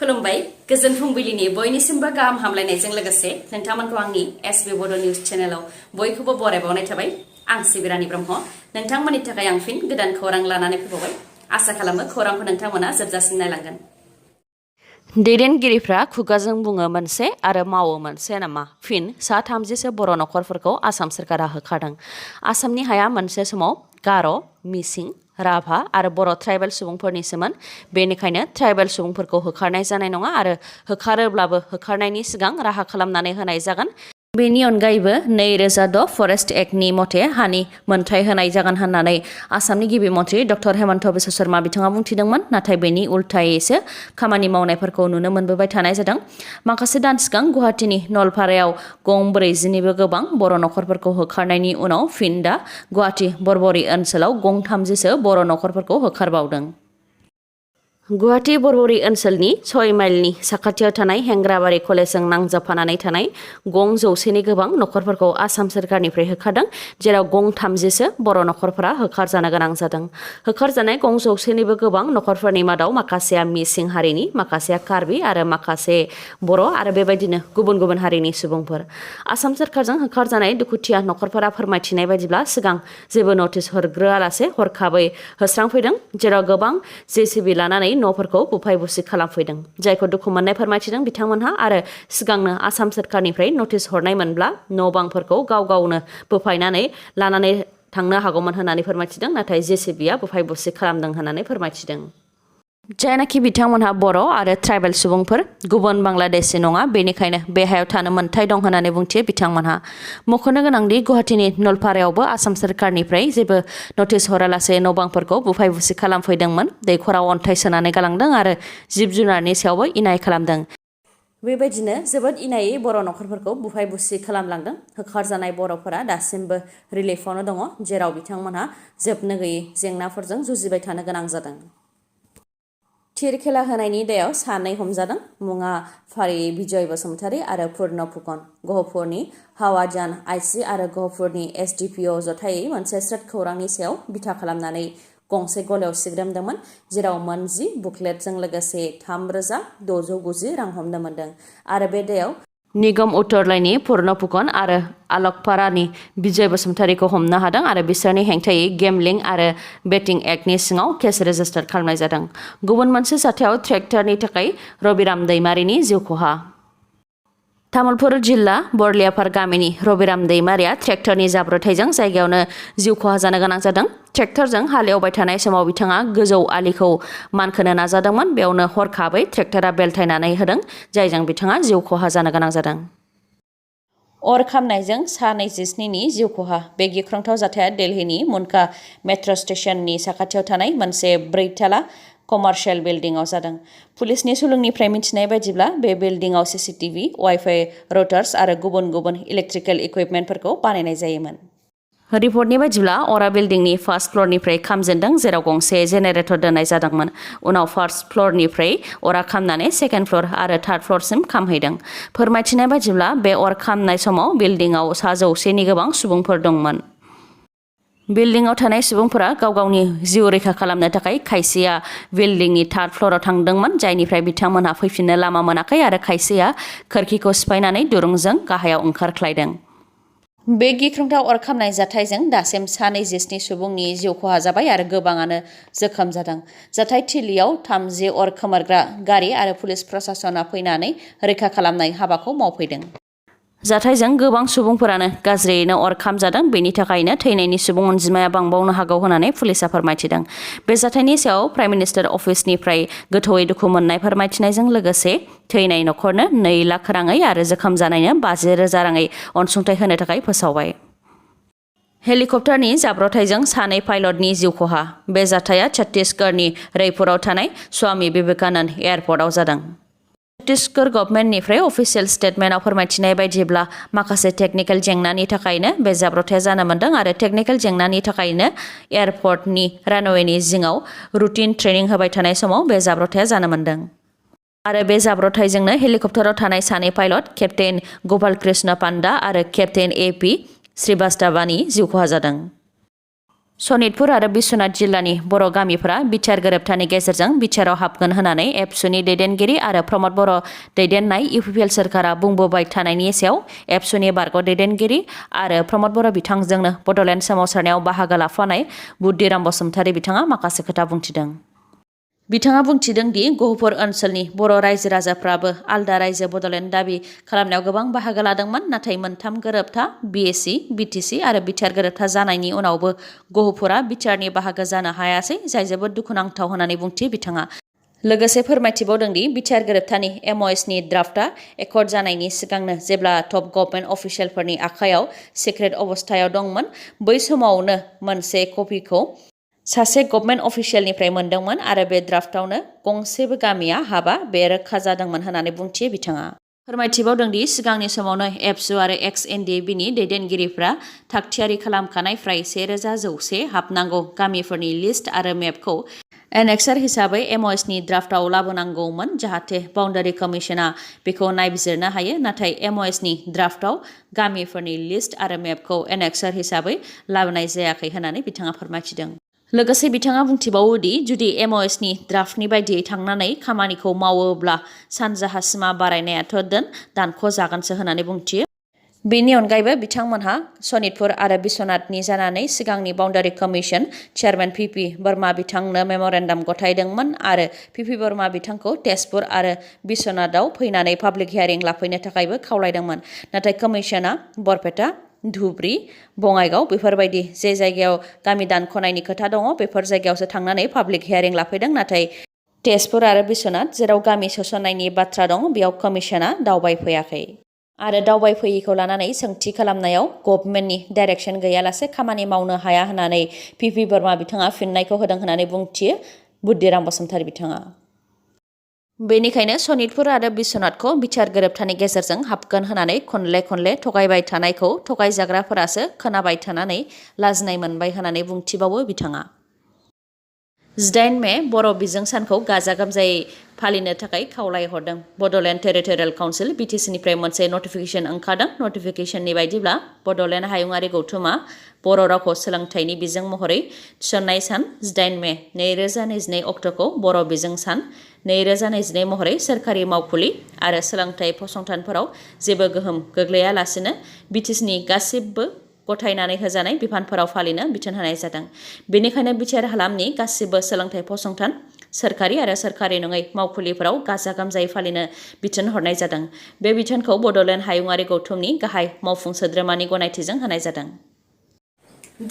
खुलुमबाय गोजोन फुंबिलिनि बयनिसिमबो गाहाम हामलायनायजों लोगोसे नोंथांमोनखौ आंनि एसबी बड निउज चेनेलाव बयखौबो बरायबावनाय थाबाय। आं सिबिरानि ब्रह्म नोंथांमोननि थाखाय आं फिन गोदान खौरां लानानै फैबावबाय। आसा खालामो खौरांखौ नोंथांमोना जोबजासिम नायलांगोन। दैदेनगिरिफ्रा खुगाजों बुङो मोनसे आरो मावो मोनसे नामा? फिन सा 30सो बर' नखरफोरखौ आसाम सोरखारा होखारदों। आसामनि हाया मोनसे समाव गार', मिसिं, राभा आरो बर' ट्राइबेल सुबुंफोरनिसोमोन। बेनिखायनो ट्राइबेल सुबुंफोरखौ होखारनाय जानाय नङा आरो होखारोब्लाबो होखारनायनि सिगां राहा खालामनानै होनाय जागोन। बेनि अनगायैबो 2006 फरेस्ट एक्टनि मथे हानि मोनथाय होनाय जागोन होननानै आसामनि गिबि मन्थ्रि डक्टर हेमन्त बिश्व शर्मा बिथाङा बुंथिदोंमोन। नाथाय बेनि उल्थायैसो खामानि मावनायफोरखौ नुनो मोनबोबाय थानाय जादों। माखासे दान सिगां गुवाहाटीनि नलपारायाव गं 40निबो गोबां बर' नखरफोरखौ होखारनायनि उनाव फिन दा गुवाहाटी बरबरी ओनसोलाव गं 30सो बर' नखरफोरखौ होखारबावदों। गुवाहाटी बरबरी ओनसोलनि 6 माइलनि साखाथियाव थानाय हेंग्राबारि कलेजजों नांजाबफानानै थानाय गं 100नि गोबां नखरफोरखौ आसाम सोरखारनिफ्राय होखारदों, जेराव गं 30सो बर' नखरफोरा होखारजानो गोनां जादों। होखारजानाय गं 100निबो गोबां नखरफोरनि मादाव माखासेया मिसिं हारिनि, माखासेया कार्बि आरो माखासे बर' आरो बेबायदिनो गुबुन गुबुन हारिनि सुबुंफोर। आसाम सोरखारजों होखारजानाय दुखुथिया नखरफोरा फोरमायथिनाय बायदिब्ला सिगां जेबो नटिस हरग्रोआलासे हरखाबै होस्रांफैदों, जेराव गोबां जेसिबि लानानै न'फोरखौ बुफाय बुसि खालामफैदों। जायखौ दुखु मोननाय फोरमायथिदों बिथांमोनहा आरो सिगांनो आसाम सोरखारनिफ्राय नटिस हरनाय मोनब्ला न' बांफोरखौ गाव गावनो बुफायनानै लानानै थांनो हागौमोन होननानै फोरमायथिदों। नाथाय जेसिबिया बुफाय बुसि खालामदों होननानै फोरमायथिदों। जायनाखि बिथांमोनहा बर' आरो ट्राइबेल सुबुंफोर, गुबुन बांलादेशी नङा, बेनिखायनो बे हायाव थानो मोन्थाय दं होननानै बुंथियो बिथांमोनहा। मख'नो गोनांदि गुवाहाटीनि नलपारायावबो आसाम सोरखारनिफ्राय जेबो नटिस हरालासे न' बांफोरखौ बुफाय बुसि खालामफैदोंमोन, दैखराव अन्थाइ सोनानै गालांदों आरो जिब जुनारनि सायावबो इनाय खालामदों। बेबायदिनो जोबोद इनायै बर' नखरफोरखौ बुफाय बुसि खालामलांदों। होखारजानाय बर'फोरा दासिमबो रिलिफआवनो दङ, जेराव बिथांमोनहा जोबनो गैयै जेंनाफोरजों जुजिबाय थानो गोनां जादों। थिर खेला होनायनि दायाव सानै हमजादों। मुङा फारियै बिजय बसुमतारी आरो पुर्ण फुकन। गहपुरनि हावाजान आइसि आरो गहपुरनि एसडिपिअ जथायै मोनसे स्रोद खौरांनि सायाव बिथा खालामनानै गंसे गलायाव सिग्रोमदोंमोन, जेराव मोन 10 बुकलेटजों लोगोसे 3,690 रां हमनो मोन्दों। आरो बे दायाव निगम उत्तरलाइनि पुर्ण फुकन आरो आलकपारानि बिजय बसुमतारीखौ हमनो हादों आरो बिसोरनि हेंथायै गेमलिं आरो बेटिं एक्टनि सिङाव केस रेजिस्टार खालामनाय जादों। गुबुन मोनसे जाथायाव ट्रेक्टरनि थाखाय रबिराम दैमारिनि जिउ खहा। तामुलपुर जिल्ला बरलियापार गामिनि रबिराम दैमारिया ट्रेक्टरनि जाब्रबथायजों जायगायावनो जिउ खहा जानो गोनां जादों। ट्रेक्टरजों हालेवबाय थानाय समाव बिथाङा गोजौ आलिखौ मानखोनो नाजादोंमोन। बेयावनो हरखाबै ट्रेक्टरा बेलथायनानै होदों, जायजों बिथाङा जिउ खहा जानो गोनां जादों। अर खामनायजों सा 27नि जिउ खहा। बे गिख्रंथाव जाथाया दिल्लीनि मुनका मेट्र' स्टेशननि साखाथियाव थानाय मोनसे 4 थाला कमार्शियेल बिल्डिंआव जादों। पुलिसनि सुलुंनिफ्राय मिथिनाय बायदिब्ला बे बिल्डिंआव सीसीटीवी, वाइफाइ राउटार्स आरो गुबुन गुबुन इलेक्ट्रिकेल इकुइपमेन्टफोरखौ बानायनाय जायोमोन। रिपर्टनि बायदिब्ला अरा बिल्डिंनि फार्स्ट फ्ल'रनिफ्राय खामजेनदों, जेराव गंसे जेनेरेटर दोननाय जादोंमोन। उनाव फार्स्ट फ्ल'रनिफ्राय अरा खामनानै सेकेन्ड फ्ल'र आरो थार्ड फ्ल'रसिम खामहैदों। फोरमायथिनाय बायदिब्ला बे अर खामनाय समाव बिल्डिंआव सा 100नि गोबां सुबुंफोर दंमोन। बिल्डिंआव थानाय सुबुंफोरा गाव गावनि जिउ रैखा खालामनो थाखाय खायसेया बिल्डिंनि थार्ड फ्ल'राव थांदोंमोन, जायनिफ्राय बिथांमोनहा फैफिननो लामा मोनाखै आरो खायसेया खोरखिखौ सिफायनानै दुरुंजों गाहायाव ओंखारख्लायदों। बे गिख्रंथाव अर खामनाय जाथायजों दासिम सा 27 सुबुंनि जिउ खहा जाबाय आरो गोबाङानो जोखोम जादों। जाथाय थिलियाव 30 अर खोमोरग्रा गारि आरो पुलिस प्रशासना फैनानै रैखा खालामनाय हाबाखौ मावफैदों। जाथायजों गोबां सुबुंफोरानो गाज्रियैनो अर खामजादों। बेनि थाखायनो थैनायनि सुबुं अनजिमाया बांबावनो हागौ होननानै पुलिसा फोरमायथिदों। बे जाथायनि सायाव प्राइम मिनिस्टार अफिसनिफ्राय गोथौयै दुखु मोननाय फोरमायथिनायजों लोगोसे थैनाय नखरनो 2 लाख राङै आरो जोखोम जानायनो 50,000 राङै अनसुंथाइ होनो थाखाय फोसावबाय। हेलिकप्टारनि जाब्रबथायजों 2 पाइलटनि जिउ खहा। बे जाथाया छत्तीसगढ़नि रायपुराव थानाय स्वामी विवेकानन्द एयारपर्टआव जादों। छत्तीसगढ़ गभर्नमेन्टनिफ्राय अफिसियेल स्टेटमेन्टआव फोरमायथिनाय बायदिब्ला माखासे टेकनिकेल जेंनानि थाखायनो बे जाब्रबथाया जानो मोन्दों आरो टेकनिकेल जेंनानि थाखायनो एयारपर्टनि रानवेनि जिङाव रुटिन ट्रेनिं होबाय थानाय समाव बे जाब्रबथाया जानो मोन्दों। आरो बे जाब्रबथायजोंनो हेलिकप्टाराव थानाय 2 pilot captain Gopal Krishna panda आरो केप्टेन ए पि श्रीवास्तवानि जिउ खहा जादों। सनितपुर आरो बिश्वनाथ जिल्लानि बर' गामिफोरा बिटिआर गोरोबथानि गेजेरजों बिटिआरआव हाबगोन होननानै एबसुनि दैदेनगिरि आरो प्रमद बर' दैदेननाय इउपिपिएल सोरखारा बुंबोबाय थानायनि सायाव एबसुनि बारग' दैदेनगिरि आरो प्रमद बर' बिथांजोंनो बड'लेण्ड सोमावसारनायाव बाहागो लाफानाय बुद्धिराम बसुमतारी बिथाङा माखासे खोथा बुंथिदों। बिथाङा बुंथिदों दि गहपुर ओनसोलनि बर' रायजो राजाफ्राबो आलदा रायजो बड'लेण्ड दाबि खालामनायाव गोबां बाहागो लादोंमोन, नाथाय मोनथाम गोरोबथा बिएसि, बिटिसि आरो बिटिआर गोरोबथा जानायनि उनावबो गहपुरा बिटिआरनि बाहागो जानो हायासै, जाय जोबोद दुखुनांथाव होननानै बुंथि बिथाङा। लोगोसे फोरमायथिबावदोंदि बिटिआर गोरोबथानि एमअएसनि ड्राफ्टआ एकर्ड जानायनि सिगांनो जेब्ला टप गभर्नमेन्ट अफिसियेलफोरनि आखायाव सिक्रेट अबस्थायाव दंमोन, बै समावनो मोनसे कपिखौ सासे गभर्नमेन्ट अफिसियेलनिफ्राय मोनदोंमोन आरो बे ड्राफ्टआवनो गंसेबो गामिया हाबा बे रोखा जादोंमोन होननानै बुंथियो बिथाङा। फोरमायथिबावदोंदि सिगांनि समावनो एबसु आरो एक्स एनडिएबिनि दैदेनगिरिफ्रा थागथियारि खालामखानाय फ्राय 1100 हाबनांगौ गामिफोरनि लिस्ट आरो मेपखौ एनेक्सार हिसाबै एमअएसनि ड्राफ्टआव लाबोनांगौमोन, जाहाथे बाउन्डारि कमिसना बेखौ नायबिजिरनो हायो, नाथाय एमअएसनि ड्राफ्टआव गामिफोरनि लिस्ट आरो मेपखौ एनेक्सार हिसाबै लाबोनाय जायाखै होननानै बिथाङा फोरमायथिदों। लोगोसे बिथाङा बुंथिबावोदि जुदि एमअएसनि ड्राफ्टनि बायदियै थांनानै खामानिखौ मावोब्ला सानजाहा सिमा बारायनायाथ' दानख'जागोनसो होननानै बुंथियो। बेनि अनगायैबो बिथांमोनहा सनितपुर आरो बिश्वनाथनि जानानै सिगांनि बाउन्डारि कमिसन चेयारमेन पिपि बोरमा बिथांनो मेम'रेन्डाम गथायदोंमोन आरो पिपि बोरमा बिथांखौ तेजपुर आरो बिश्वनाथआव फैनानै पाब्लिक हियारिं लाफैनो थाखायबो खावलायदोंमोन, नाथाय कमिसना बरपेटा, धुब्री, बङाइगाव बेफोरबायदि जे जायगायाव गामि दानख'नायनि खोथा दङ बेफोर जायगायावसो थांनानै पाब्लिक हियारिं लाफैदों, नाथाय तेजपुर आरो बिश्वनाथ जेराव गामि सोसननायनि बाथ्रा दं बेयाव कमिसना दावबायफैयाखै आरो दावबायफैयैखौ लानानै सोंथि खालामनायाव गभर्नमेन्टनि डाइरेक्सन गैयालासे खामानि मावनो हाया होननानै पिपि बोरमा बिथाङा फिननायखौ होदों होननानै बुंथियो बुद्धिराम बसुमतारी बिथाङा। बेनिखायनो सनितपुर आरो बिश्वनाथखौ बिटिआर गोरोबथानि गेजेरजों हाबगोन होननानै खनले थगायबाय थानायखौ थगायजाग्राफोरासो खोनाबाय थानानै लाजिनाय मोनबाय होननानै बुंथिबावो बिथाङा। 18 मे बर' बिजों सानखौ गाजा गोमजायै फालिनो थाखाय खावलायहरदों। बड'लेण्ड टेरिटरियेल काउन्सिल बिटिसिनिफ्राय मोनसे नटिफिकेसन ओंखारदों। नटिफिकेसननि बायदिब्ला बड'लेण्ड हायुङारि गौथुमा बर' रावखौ सोलोंथाइनि बिजों महरै थिसननाय सान 18 मे 2022 अक्ट'खौ बर' बिजों सान, 2022 महरै सोरखारि मावखुलि आरो सोलोंथाइ फसंथानफोराव जेबो गोहोम गोग्लैयालासिनो बिटिसिनि गासिबो गथायनानै होजानाय बिफानफोराव फालिनो बिथोन होनाय जादों। बेनिखायनो बिटिआर हालामनि गासिबो सोलोंथाइ फसंथान, सोरखारि आरो सोरखारि नङै मावखुलिफोराव गाजा गोमजायै फालिनो बिथोन हरनाय जादों। बे बिथोनखौ बड'लेण्ड हायुङारि गौथुमनि गाहाय मावफुं सोद्रोमानि गनायथिजों होनाय जादों।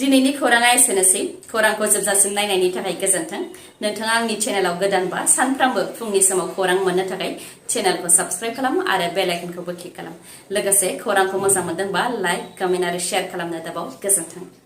दिनैनि खौराङा एसेनोसै। खौरांखौ जोबजासिम नायनायनि थाखाय गोजोन्थों। नोंथाङा आंनि चेनेलाव गोदानबा सानफ्रामबो फुंनि समाव खौरां मोननो थाखाय चेनेलखौ साबस्क्राइब खालाम आरो बेल आइकनखौबो क्लिक खालाम। लोगोसे खौरांखौ मोजां मोनदोंबा लाइक, कमेन्ट आरो शेयार खालामनो दाबाव। गोजोन्थों।